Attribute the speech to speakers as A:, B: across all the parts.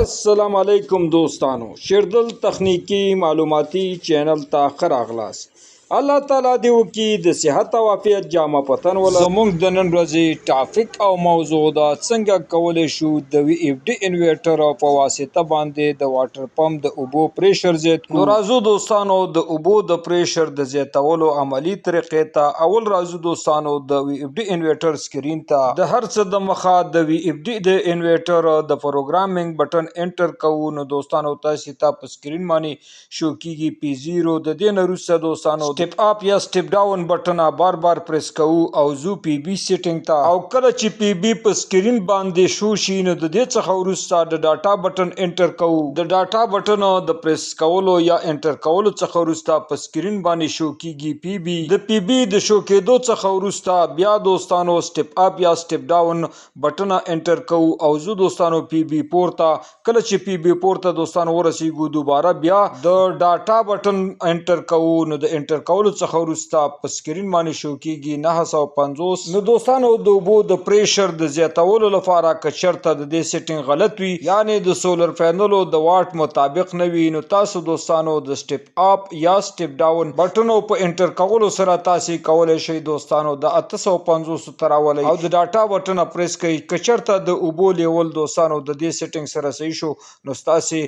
A: السلام علیکم دوستانو، شیردل تخنیکی معلوماتي چینل ته ښه راغلاست. الله تعالی دې وکړي د صحت او عافیت جامه په تن ولرئ. زموږ د نن ورځې ټاپک او موضوع ده، څنګه کولی شو د وي اف ډي انورټر په واسطه باندې د واټر پمپ د اوبو پریشر زیات کړو. نو راځو دوستانو د اوبو د پریشر د زیاتولو عملي طریقې ته. اول راځو دوستانو د وي اف ډي انورټر سکرین ته. د هر څه د مخه د وي اف ډي د انورټر د پروګرامینګ بټن انټر کوو. نو دوستانو تاسو ته په سکرین باندې شو کیږي پی 0. د دې نه وروسته دوستانو سټیپ اپ یا سټیپ ډاون بټن بار بار پریس کوو او ځو پی بی سیټینګ ته، او کله چې پی بی په سکرین باندې شو شي نو د دې څخه وروسته د ډاټا بټن انټر کوو. د ډاټا بټن د پریس کولو یا انټر کولو څخه وروسته په سکرین باندې شو کیږي پی بی. د پی بی د شو کېدو څخه وروسته بیا دوستانو سټیپ اپ یا سټیپ ډاون بټن انټر کوو او ځو دوستانو پی بی پورته. کله چې پی بی پورته دوستانو ورسیږو، دوباره بیا د ډاټا بټن انټر کوو. نو د انټر کولو څخه وروسته په سکرین باندې شو کیږي 950. نو دوستانو د اوبو د پریشر د زیاتولو لپاره که چېرته د دې سیټینګ غلط وي، یعنی د سولر پینلو د واټ مطابق نه وي، نو تاسو دوستانو د سټیپ اپ یا سټیپ ډاون بټنو په انټر کولو سره تاسو کولی شئ دوستانو د 850 ته راولئ او د ډاټا بټن پریس کړئ. که چېرته د اوبو لیول دوستانو د دې سیټینګ سره صحیح شو نو ستاسې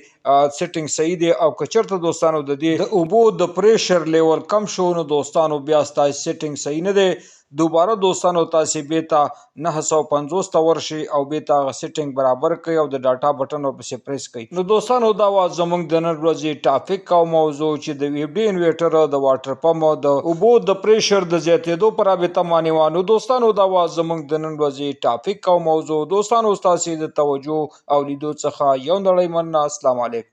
A: سیټینګ صحیح دی، او که چېرته دوستانو د دې د اوبو د پریشر لیول کم شو نو دوستانو بیا ستاسې سیټینګ صحیح نه دی. دوباره دوستانو تاسې بیرته 950 ته ورشئ او بیرته هغه سیټینګ برابر کړئ او د ډاټا بټن ورپسې پریس کړئ. نو دوستانو دا وه زموږ د نن ورځې ټاپک او موضوع چې د وي اف ډي انورټر د واټر پمپ د اوبو د پریشر د زیاتېدو په رابطه باندې وه. نو دوستانو دا وه زموږ د نن ورځې ټاپک او موضوع. دوستانو ستاسې د توجه او لیدو څخه یو نړۍ مننه. السلام علیکم.